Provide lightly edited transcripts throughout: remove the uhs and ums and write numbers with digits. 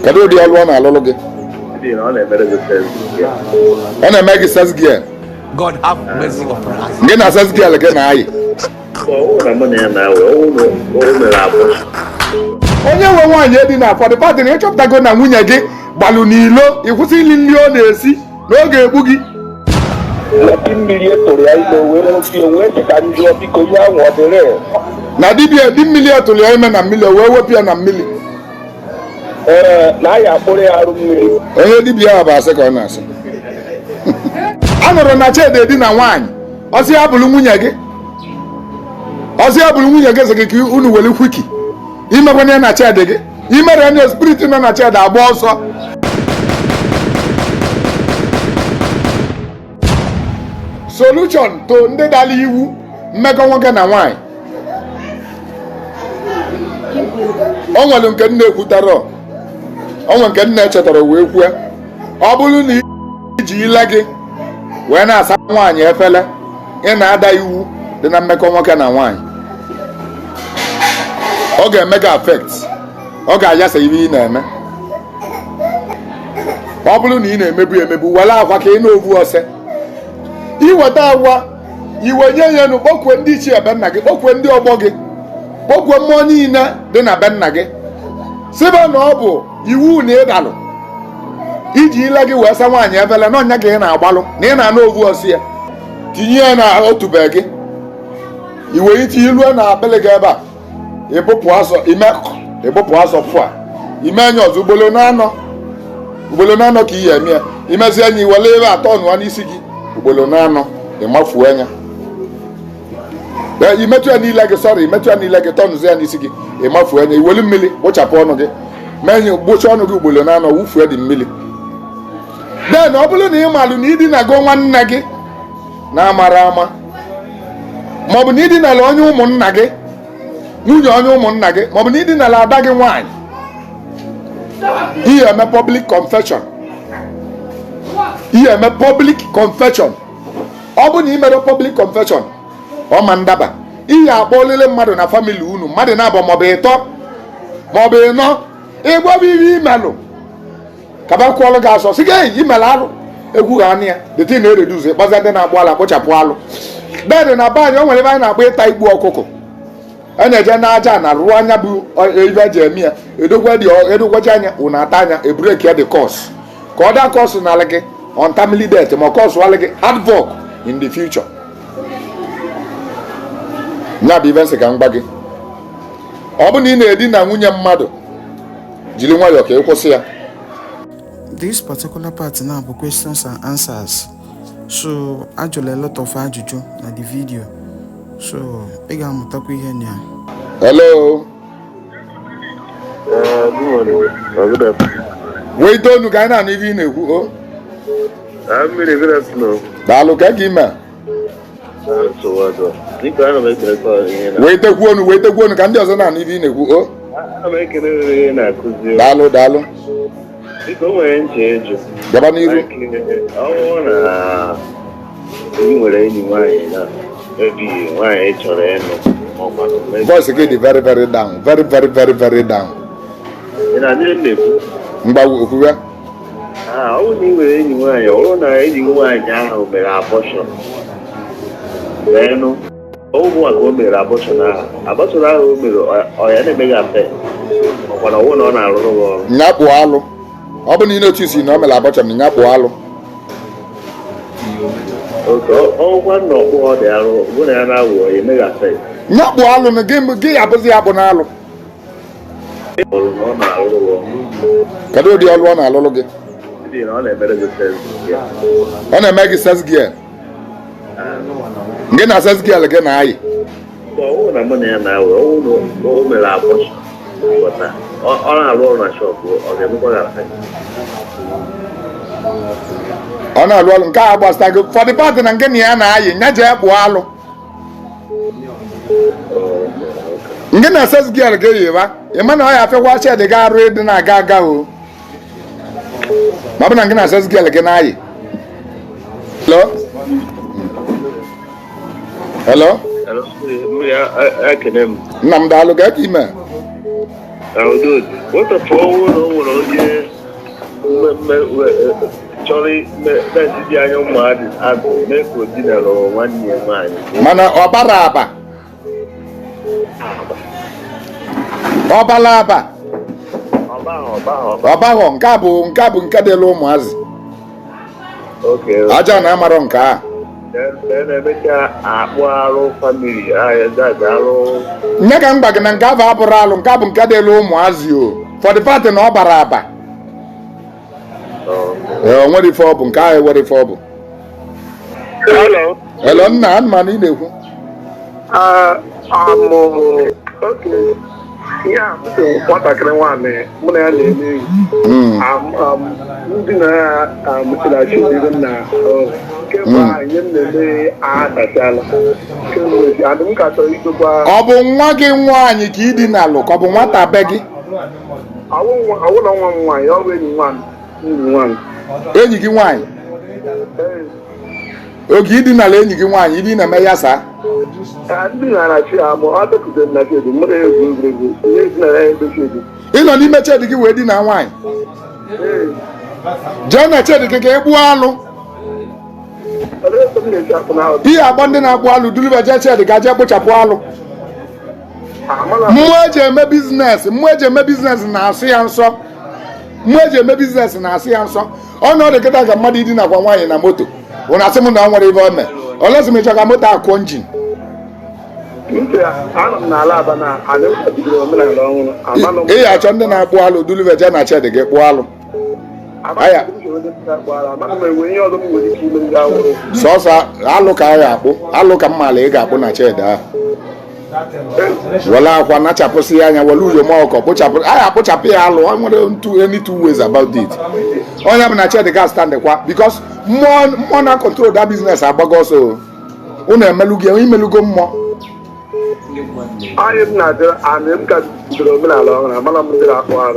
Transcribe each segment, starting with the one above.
Kedu ụdị ọlụ ọ na-alụlụ gị? Ọ na-eme gị sex girl. God have mercy upon us. Gị na sex girl gị na-ayị. Onye nwe nwaanyị edina for the fact na ịchọpụtago na nwunye gị gbalụ n'ilo, ịkwụsị ili nri ọ na-esi na ọ ga-egbu gị. Na mmiri etoro ya ime wee nwoke wee sị ka m jụọ, biko, ihe ahụ ọ dịrị? Na dibịa di mmiri etụrụ ya ime na mmiri, o wee wepụ ya na mmiri. Ee, na a ya akpụrụ ya arụ mmiri. Onye dibịa ahụ bụ asị ka ọ na-asị. A nụrụ na Chidi edina nwaanyị, ọsị ya bụrụ nwunye gị, ọsị ya bụrụ nwunye gị, sị gị ka unu were quickie imekwana ya na Chidi gị imere ya na spirit nọ na Chidi agba ọsọ. Solution to ndị dara iwu mmekọ nwoke na nwaanyị, o nwere nke nna ekwutara, o nwere nke nna echetara wee kwue. Ọ bụrụ na iji ile gị wee na-asa nwaanyị efele, ị na-ada iwu dị na mmekọ nwoke na nwaanyị. Ọ ga-eme gị affect, ọ ga-ayasa ihe ị na-eme. Ọ bụrụ na ị na-emebu emebu, were akwa ka ị na-ovu ose, iweta agwa iwe nye ya enu, kpọkwue ndị ichie be nna gị, kpọkwue ndị ọgbọ gị, kpọkwue mmụọ niile dị na be nna gị, sịba na ọ bụ iwu na ịdalụ iji ile gị wee sa nwaanyị efele na ọnya ka ị na-agbalụ na ị na-ana ovu osi ya, tinye ya na otube gị, iwe itinye ilue na akpịlị gị ebe a, ịbụpụ asọ ime, ịbụpụ asọ pụa ime anya ọzọ ugboro na-anọ, ugboro na-anọ ka iyi eme ya. Imezi anya, iwele ebe atọ nụọ n'isi gị ugboro na-anọ, ịmafuo anya, imetụ ya niile gị, sọrọ imetụ ya niile gị, tọnụzi ya n'isi gị, ịmafuo anya, iwelu mmiri gbụchapụ ọnụ gị, mee nye gbụcha ọnụ gị ugboro na-anọ, wụfuo dị mmiri. Then ọ bụrụ na ị malụ na idinago nwanne gị na-amara ama, maọbụ na idinala onye ụmụnna gị, nwunye onye ụmụnna gị, maọbụ na idinala ada gị nwaanyị, ihe eme public confession, ihe eme public confession. Ọ bụ na ị mere public confession, ọ ma ndaba. Ihe akpọ olele mmadụ na family unu, mmadụ na-abụ maọbụ ịtọ maọbụ ịnọ, ịgbaba ihe imelụ kaba kwụọlụ gị asọ, sị gị imelụ alụ egwu ha anụ ya dịtị na ereduzi ịkpọza ndị na-akpụ alụ akpụchapụ alụ. Then na be anyị, o nwere ebe anyị na-akpọ ịta igbu ọkụkọ. A na-eje n'aja na rụọ anya bụ ibe eji eme ya, edokwa dị edokwaji anya ụna ata anya ebreki ya, dị curse ka ọ daa curse n'ala gị untimely death, ma curse alị gị havoc in the future. Ya bụ ibe nsị ka m gba gị. Ọ bụ na ị na-edina nwunye mmadụ, jiri nwayọọ ka ị kwụsị ya. This particular part now bụ questions and answers. So ajụla a lot of ajụjụ na the video. So ị ga-amụtakwa ihe na ya. Hello. Good morning. Or good afternoon. Wee itoolu ka anyị na-anụ ife ị na-ekwu o. Mmiri, good afternoon. Daalụ ka ka ime. Nsogbu adọ. Biko, ana m ekelekwa ihe na Wee tekwu onu, wee tekwu onu ka ndị ọzọ na-anụ ife ị na-ekwu o. Ana m ekele ihe na-akụzi. Daalụ, daalụ. Biko, o nwere nche ịjụ. Gaba n'iru. Like, ọ bụrụ na ị nwere enyi nwaanyị na maybe nwaanyị ị chọrọ ịnụ ma ọ bụ maybe Voice gị dị very very down, very very very very down. Ị na-adị m na-ekwu? Mgba okwuwe. Ah, ọ bụrụ na ị nwere enyi nwaanyị, ọ bụrụ na enyi gị nwaanyị ahụ mere abortion, leenụ ọ bụ maka o mere abortion ahụ, abortion ahụ o mere, ọ ya na-eme gị affect, ọkwa na ọ bụrụ na ọ na-arụrụ gị ọrụ? Nya kpụọ alụ. Ọ bụ na ị notice na o mere abortion, nya kpụọ alụ. Oke ọgwụkwa na ọkpụ ọ dị arụ bụ na ya na-awụ, ọ ya eme gị affect? Nya kpụọ alụ na gị gị ya abụzi ya bụ n'alụ. Ọrụ na ọ na-arụrụ gị ọrụ. Kedu ụdị ọlụ ọ na-alụlụ gị? Ndị na ọ na-emere gị sex ya. Ọ na-eme gị sex girl. Gị na sex girl gị na-ayị. Ọ bụrụ na mụ na ya na-awụ, ọ bụrụ na o mere abortion, ghọta, ọ na-arụ ọrụ na shop, ọ ga-emekwa gị affect? Ọ na-alụ ọlụ nke a gbasara gị. For the fact na nke na ya na-ayị, nya jee kpụọ alụ. Nke na sex girl gị yiwa, ị ma na ọ ya afịakwa shed gị arụ ịdị na-aga aga o, ma ọ bụ na nke na sex girl gị na-ayị. Hello, hello. Hello, mmiri, ekene m. Nna m, daalụ. Gaa ka ime. Udo dị. Wetapụ ọnwụ na o nwere onye chọrọ na-etiti anya ụmụadị agụ mee ka o dinara nwanne ya nwaanyị. Mana ọbara aba, ọbala aba, ọbaghọ. Nke a bụ nke a bụ nke dịla ụmụazị. Aja na amarọ nke a. Nye ka m gwa gị na nke ahụ abụrụ alụ, nke a bụ nke dịla ụmụazị o. For the fact na ọ bara aba, ee, o nwere ife ọ bụ, nke ahụ enwere ife ọ bụ. Hello. Hello nna, ana m anụ ị na-ekwu. Okay. Ihe a bụ nwatakịrị nwaanyị mụ na ya na-eme enyi. Ndị na ya mụchirachi dịrị m na kemgbe ahụ ihe m na-eme aghasachala kemgbe adị m ka chọrọ idokwa. Ọ bụ nwa gị nwaanyị ka ị dinalụ, ka ọ bụ nwata be gị? Awụlọ nwa m nwaanyị, ọ bụ enyi nwaanyị, enyi nwaanyị. Enyi gị nwaanyị? Oge ị dinala enyi gị nwaanyị, ibe ị na-eme ya saa? Ndị na-arachi amụ adọkụziri na chedi mụ na-egwu egwuregwu ihe dinara ya ebe chedi. Ị nọ n'ime chedi gị wee dina nwaanyị? Jee na chedi gị ka ị gbuo alụ. Ihe agba ndị na-akpụ alụ duluba jee chedi ka jee kpụchapụ alụ. Mmụọ eji eme business, mmụọ eji eme business na-asụ ya nsọ. Mmụọ eji eme business na-asụ ya nsọ. Ọnọdụ kịta ka mmadụ idinakwa nwaanyị na moto bụ na asị m na ọ nwere ibe o mee, unless m ịchọ ka moto akụọ engine. Ị ya achọ ndị na-akpụ alụ duluba jee na chedi gị kpụọ alụ. Sọsọ alụ ka a ga-akpụ, alụ ka mmalụ ị ga-akpụ na chedi ahụ. Were akwa nachapụsị ya anya, were uyom ọkọ kpụchapụ a ga-akpụchapụ ya alụ. Ọ nwere ntu any two ways about it. Onye bụ na chedi ga stand kwa, because mmụọ mmụọ na control that business agbago ọsọ. Unu emelugo, imelugo mmụọ.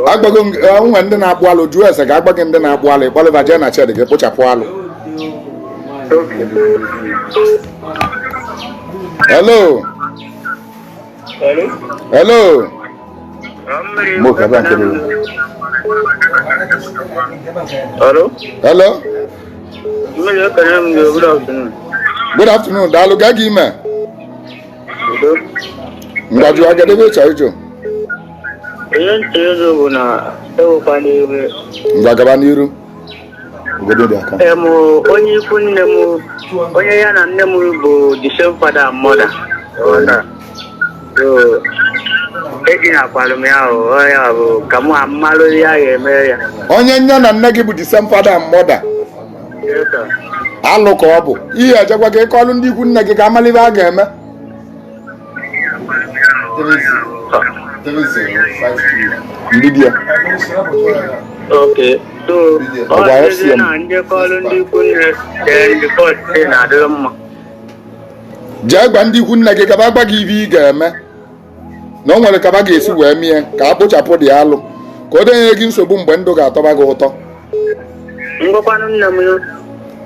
Agbago nwe ndị na-akpụ alụ, jụọ ese ka agba gị ndị na-akpụ alụ, ịkpọlịva jee na chedi gị kpụchapụ alụ. Hello. Hello. Mo ka ba nkiri. Hello. Hello. Good afternoon. Good afternoon. Daalụ gaa gị ime. Ngwaju agadebe ịchọ ịjụ. Ihe ntị ịzụ bụ na ewekwana iwe. Ngwa gaba n'iru. Em, onye ikwu nne m, onye ya na nne m bụ the same father and mother. So, edinakwara m ya, ọ ya bụ ka mụ amalụ ya ga-eme ya. Onye nne na nne gị bụ the same father and mother? Alụ ka ọ bụ. Ihe ejekwa ka ịkọlụ ndị ikwu nne gị ka amala ibe a ga-eme. Ndị di ya. Okay. So, ọ dịzi na njekọlụ ndị ikwu nne then the court dị na-adịrị mma. Jee gwa ndị ikwu nne gị ka ba gwa gị ibe ị ga-eme, na o nwere ka ba ga-esi wee mie ka a kpụchapụ dị alụ, ka ọ denye gị nsogbu mgbe ndụ ga-atọba gị ụtọ. Ngwakwanụ nne m.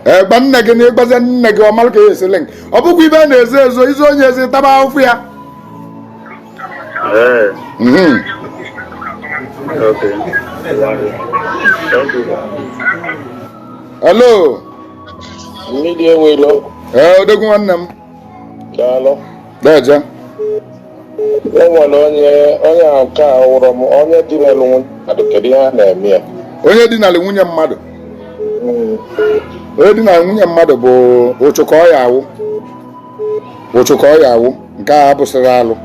Ee, gba nne gị na ịgbazie nne gị, ọ malụ ka ya esi link. Ọ bụkwa ibe a na-ezo ezo, izo onye ezi taba ahụfụ ya. Hello. Mmiri enwelo. Ee, odogwu nwanne m. Daalụ. Deje. E nwere onye onye ahụ nke a wụrọ m onye dinalụ nwunye mmadụ, kedu ihe a na-eme ya? Onye dinalụ nwunye mmadụ. Onye dinalụ nwunye mmadụ bụ ụchụ ka ọ ya awụ. Ụchụ ka ọ ya awụ. Nke a abụsịrị alụ,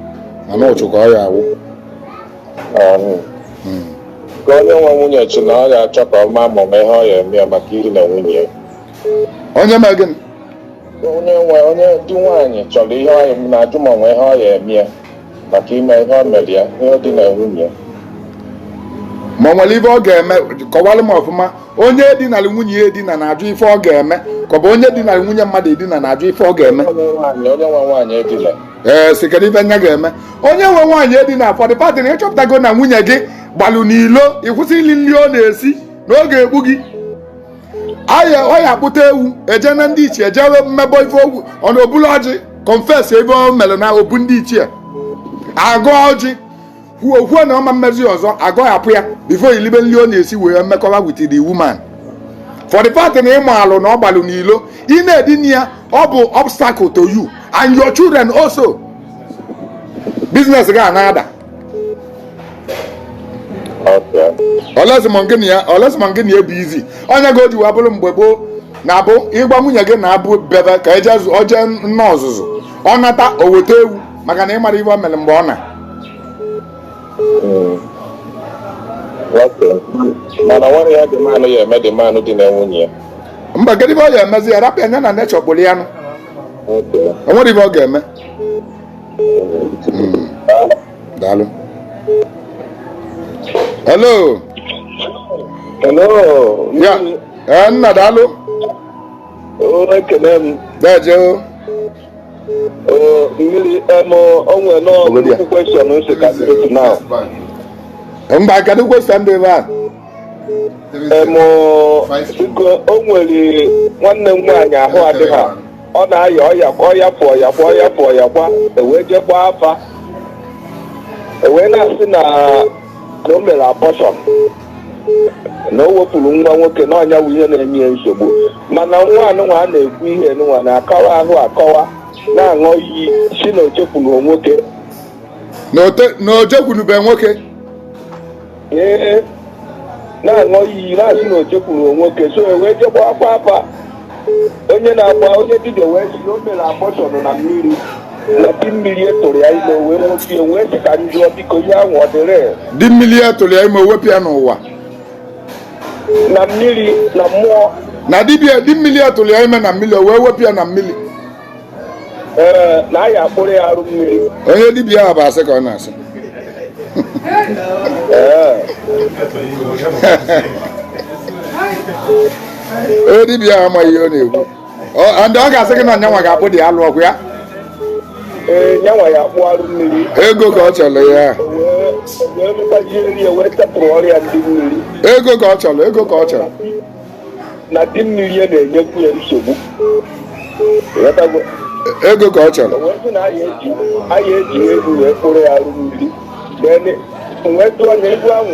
mana ụchụ ka ọ ya awụ. Ka onye nwe nwunye chi na ọ ya achọ ka ọ maa ma ọ ma ihe ọ ya eme ya maka idina nwunye ya. Onye mee gịnị? Onye nwe onye di nwaanyị chọrọ ihe ọ ya na-ajụ ma ọ nwee ihe ọ ya eme ya maka ime ihe ọ mere ya, ihe ọ dina nwunye ya. Ma ọ nwere ife ọ ga-eme, kọwalụ m ọfụma. Onye dinalụ nwunye ya edina na-ajụ ife ọ ga-eme, ka ọ bụ onye dinalụ nwunye mmadụ edina na-ajụ ife ọ ga-eme? Onye nwe nwaanyị edina. Ee, si kedu ife nya ga-eme? Onye nwe nwaanyị edina, for the fact na ịchọpụtago na nwunye gị gbalụ n'ilo, ịkwụsị ili nri ọ na-esi na ọ ga-egbu gị. Aya ọ ya akpụta ewu eje na ndị ichie eje mmebọ ife ogwu ọ na obulu ọjị confess ebe o mere na obu ndị ichie agụ ọjị Kwuo kwuo na ọma mmezi ọzọ agọghapụ ya before ilibe nli ọ na-esi wee mmekọba with the woman. For the fact na ịmụ alụ na ọ gbalụ n'ilo, ị na-edina ya, ọ bụ obstacle to you and your children also. Business ga na-ada. Okay. Olesi ma ngị na ya bụ izi onye ga o ji wee bụrụ mgbe gboo na-abụ ịgba nwunye gị na-abụ bebe ka eje oje nna ọzụzụ, ọ nata o weta ewu, maka na ịmara ife o mere mgbe ọ na Okay. Mana nwere ya dị manụ ya eme dị manụ dị na nwunye ya. Mba, kedu ife ọ ga-emezi? Ya rapụ ya nya na nechọ kpụrụ ya nụ. Okay. O nwere ife ọ ga-eme. Daalụ. Hello. Hello. Ya, ee, nna, daalụ. O, ekene m. Deje o. O, mmiri em o nwere nọọ Obodo ya. nnukwu question si ka m now. Mba, kedu question dị ebe a? Em, biko, o nwere nwanne m nwaanyị ahụ adịghị ha. Ọ na-aya ọya, ọya pụọ ya kwa, ọya pụọ ya kwa, ewee jee gbaa afa, ewee na-asị na o mere abortion, na o wepụrụ nwa nwoke, na ọnya bụ ihe na-enye ya nsogbu. Mana nwa anụnwa a na-ekwu ihe nụnwa na-akọwa ahụ akọwa, na-aṅụ iyi si na o chekwuru nwoke. Na o jekwunube nwoke? Ee, na-aṅụ iyi, na-asị na o chekwuru nwoke. So ewee jekwa akwa afa, onye na-agba, onye dibịa wee sị na o mere abortion na mmiri, na di mmiri e tụrụ ya ime wee nwoke ya. Wee sị ka m jụọ, biko, ihe ahụ ọ dịrị? Di mmiri ya tụrụ ya ime, wepụ ya n'ụwa? Na mmiri, na mmụọ. Na dibịa di mmiri ya tụrụ ya ime na mmiri, o wee wepụ ya na mmiri? Ee, na aya akpụrụ ya arụ mmiri. Onye dibịa ahụ bụ asị ka ọ na-asị. Ee. Onye dibịa ahụ amaghị ihe ọ na-ekwu. And ọ ga-asị gị na ọnyanwa ga-akpụ dị alụ ọgwụ ya. Ee, nyanwa ya akpụ arụ mmiri. Ego ka ọ chọrọ ya. Wee mgbajieri ya, wee tepụrụ ọrịa ndị mmiri. Ego ka ọ chọrọ, ego ka ọ chọrọ. Na di mmiri ya na-enyekwu ya nsogbu. Ịghọtago? Ego ka ọ chọrọ. O wee sị na aya eji ego wee kpụrụ ya arụ mmiri. Then wee tụọ anya egwu ahụ,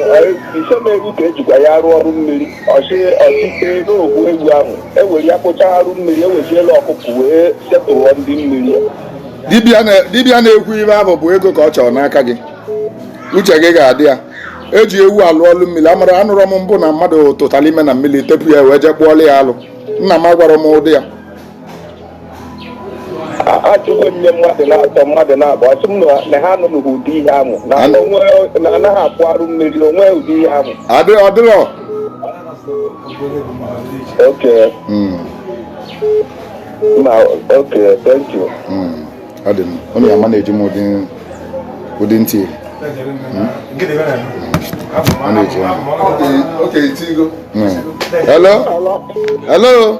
ise m egwu ka ejikwa ya arụ ọrụ mmiri. Ọsị ọsịte n'ogbu egwu ahụ ewere ya kpụcha arụ mmiri, eweziela ọkụkọ wee setụrụ ndị mmiri. Dibịa na-ekwu ibe ahụ bụ ego ka ọ chọrọ n'aka gị. Uche gị ga-adị ya. Eji ewu alụ ọlụ mmiri amara anụrọ m mbụ na mmadụ tụtara ime na mmiri, tepụ ya wee jee kpụọlụ ya alụ. Nna m agwara m ụdị ya. Achụgo nne mmadụ na-atọ mmadụ na-abụ, asị m na ha anụnụghị ụdị ihe ahụ, na onwe na anaghị akpụ arụ mmiri onwe ụdị ihe ahụ. Adị ọ dịrọ. Okay. Na okay, thank you. Ọ dị m ụnụ ya ma na-eji m ụdị ntị iri. Ọ na-eji ya. Okay, Tigo. Hello, hello. Hello.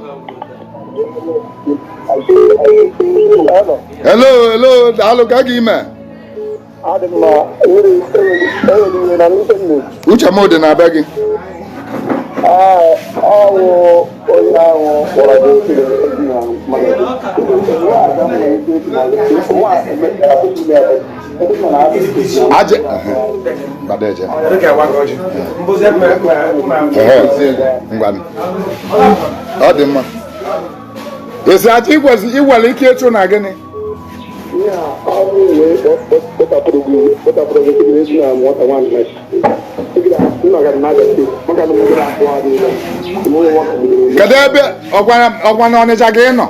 Hello, hello, daalụ. Ka gị ime? Adị m na ewere iwe na nnukwu nne. Uche m dị na-abịa gị. Ee, ọwụ onye ahụ kpọrọ gị okiri na mmadụ. Nwa ada m nwere ike ịtụ na nwa Aje gbadaje. Ehe, ngwanụ, ọ dị mma. Esi achọ ikwesị iwere ike ịchụ na gịnị? Ihe a ọrụ wee kpọtapụrụ gị sịgịrị ezi na nwata nwaanyị na sịgịrị nna gara na Abia Steeti, maka na mgbe akpụ arụ ụlọ onwe nwata bidoro. Kedu ebe ọkwa na Ọnịcha ka ị nọ?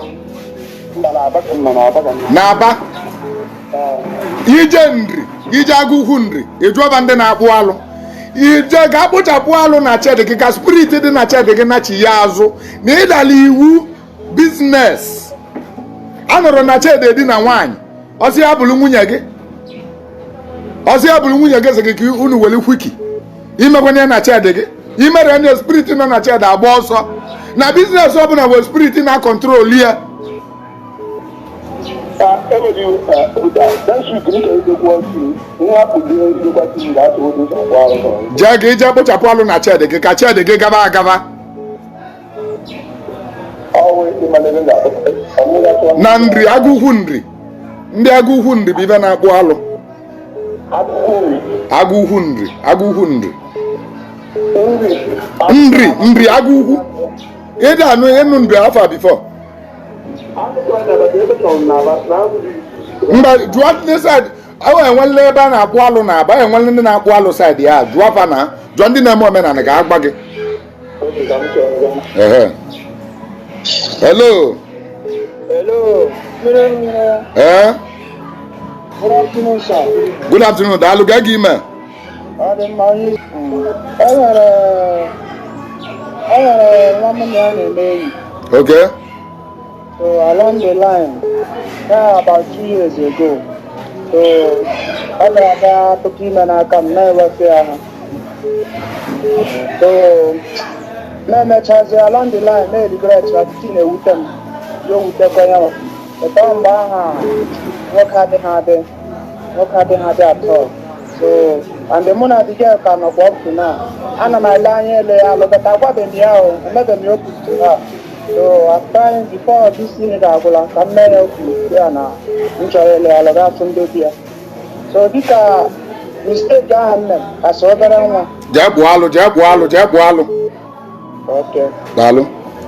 Mba, na Aba ka m nọ, na Aba ka m nọ. Na-aba ije nri, ije agụ ukwu nri, ịjụọba ndị na-akpụ alụ, ije ga-akpụchapụ alụ na chedi gị, ka spirit dị na chedi gị nachi ya azụ na ịdala iwu business anụrụ na chedi edina nwaanyị. Ọsị ya bụrụ nwunye gị, ọsị ya bụrụ nwunye gị, sị gị ka unu were kwiki imekwana ya na chedi gị, imere na spirit nọ na chedi agba ọsọ. Na business ọbụla bụ spirit na control ya. Enweghị next week m ga-edekwa ọchị nwa apụghị edekwa tv ga-atụ ụzọ ụzọ abụọ arụ. Jee ka ije kpochapụ alụ na chedi gị, ka chedi gị gaba agaba. Ọnwụ ịmana ebe m ga-akpọta ọmụgatụ. Na nri, agụ ukwu nri, ndị agụ ukwu nri bụ ibe na-akpụ alụ. Akwụkwọ nri. Agụ ukwu Nri, agụ ukwu Nri, Nri, Nri agụ ukwu. Ịdị anụ ịnụ Nri afa before? Mba, jụọ ndị side ọ enwele ebe a na-akpụ alụ na Aba, enwele ndị na-akpụ alụ side ya. Jụọ afa na jụọ ndị na-eme omenala ga-agba gị. Ehe, hello. Hello. Ee. Good afternoon, sir. Good afternoon, daalụ. Gaa gị ime. Ọ dị mma, onye. E nwere nwa mụ na ya na-eme enyi. Okay. So along the line, yeah, about 2 years ago, so ọ ga-aga tụtụ ime n'aka m na-ewepụ ya ha. So na-emechazi along the line na-regret na titi na-ewute m, ya owutekwa ya. Pụta mgbe aha nwoke adịghị adị, nwoke adịghị adị atọ. So and mụ na the girl ka nọkwa up to now. Ana m ele anya ele ya alụ, but agwabeghị m ya o, emebeghị m ya open to her. So I'm trying before this thing ga-agwụla ka m mee ya open ya na m chọrọ ele ya alụ, ga-afụ ndị obi ya. So dịka mistake ahụ m mere asị obere nwa. Jee kpụọ alụ, jee kpụọ alụ, jee kpụọ alụ. Okay. Daalụ.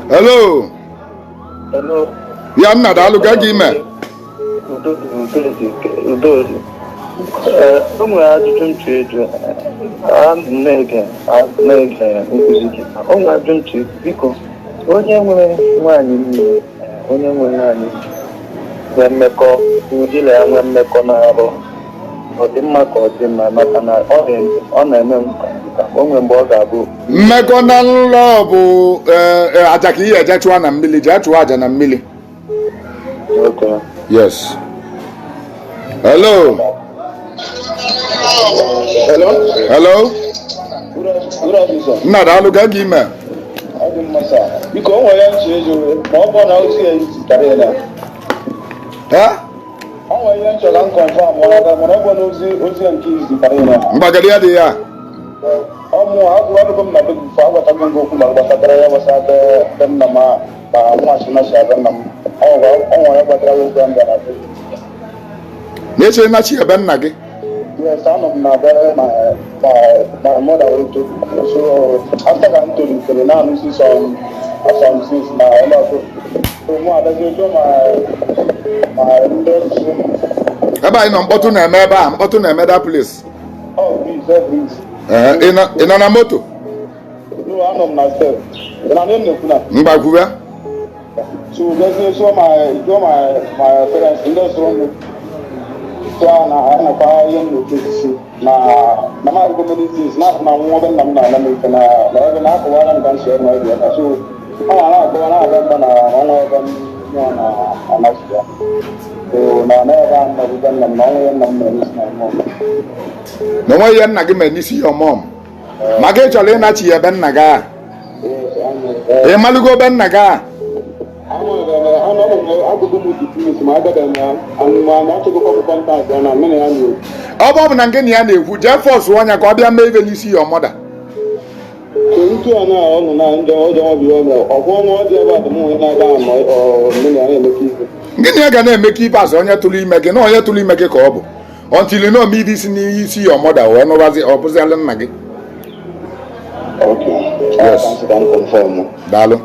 Hello. Hello. Ya nna, daalụ. Gaa gị ime. Udo, udo dị, udo dị. Ee, o nwere ajụjụ m chọrọ ịjụ. A na-ege na-ege nkụzi gị. O nwere ajụjụ m chọrọ ịjụ. Biko, onye nwere nwaanyị nne, onye nwere nwaanyị nwee mmekọ, gị na ya nwee mmekọ na-arụ, ọ dị mma ka ọ dị mma? Maka na ọ na-eme m ka o nwere mgbe ọ ga-abụ Mmekọ na nlọ bụ aja ka ihe eje chụọ na mmiri. Jee chụọ aja na mmiri. Okay. Yes, hello. Hello? Hello. Good afternoon, sir. Nna, daalụ. Gaa gị ime. Ọ dị mma, sir. Biko, o nwere ihe nche ịjụ ma ọ bụrụ na ozi ya zitere ya na. Eh? O nwere ihe nchọ ka m confirm mana mana ọ bụrụ na ozi ya nke izitere ya na. Mgbagadi ya dị ya. Ọ mụ agwụgo m na be gị agwatago m gị okwu ma gbasatara ya gbasara be nna m ma nwa si na si abịa nna m. Ọ nwere gbatara ya okwu ya m bịa na be gị. Na-eche nachi ebe nna gị. Yes, anọ m na be my mother wee to. So after ka m tolitere na-anụsi some things na ebe ọzọ. So mụ abịazie jụọ ma ndị ọzụzụ. Ebe anyị nọ, mkpọtụ na-eme ebe a, mkpọtụ na-eme that place. Oh, please, oh, please. Ee, ị nọ na moto? No, anọ m na step. Ị na m na-ekwu na. Mgbakwube. So gazie jụọ my parents, ndị zụrụ m tụọ na ha nakwa ihe m na-ekwu osisi na m agụgo many things na na nwa ebe nna m na-ala m ike na ebe na-akọwara m ka m si eme ebe ya. So ọ na-akọwa na-aga mba na ọnwa ebe m mụọ na anachi ya. So na ebe a nọgide nna m na ọnwa ihe nna m mere n'isi na mmụọ. Na onweghị ihe nna gị mere n'isi your mom, maka ị chọrọ ịnachi ya ebe nna gị a. Ị malụgo ebe nna gị a? Agụgụ m dị please ma agabeghị m ya ma achọgokwa m contact ya na mụ na ya na-ekwu. Ọ bụ na nke na ya na-ekwu, jee force ọnya ka ọ bịa mee ibe n'isi your mother. So ntu a na ọ nọ na njọ ọjọọ bụ ihe o mere ọkwụ ọnwa ọ dị ebe a dị mụ onye na-ebe ahụ nọ ọ mụ na ya na-emekọ ife. Gịnị ya ga na-eme ka ibe azụ onye tụrụ ime gị na onye tụrụ ime gị ka ọ bụ until na ome ibe isi n'ihe isi your mother wee nụbazi ọ bụzialụ nna gị. Okay. Yes. Ka m confirm. Daalụ.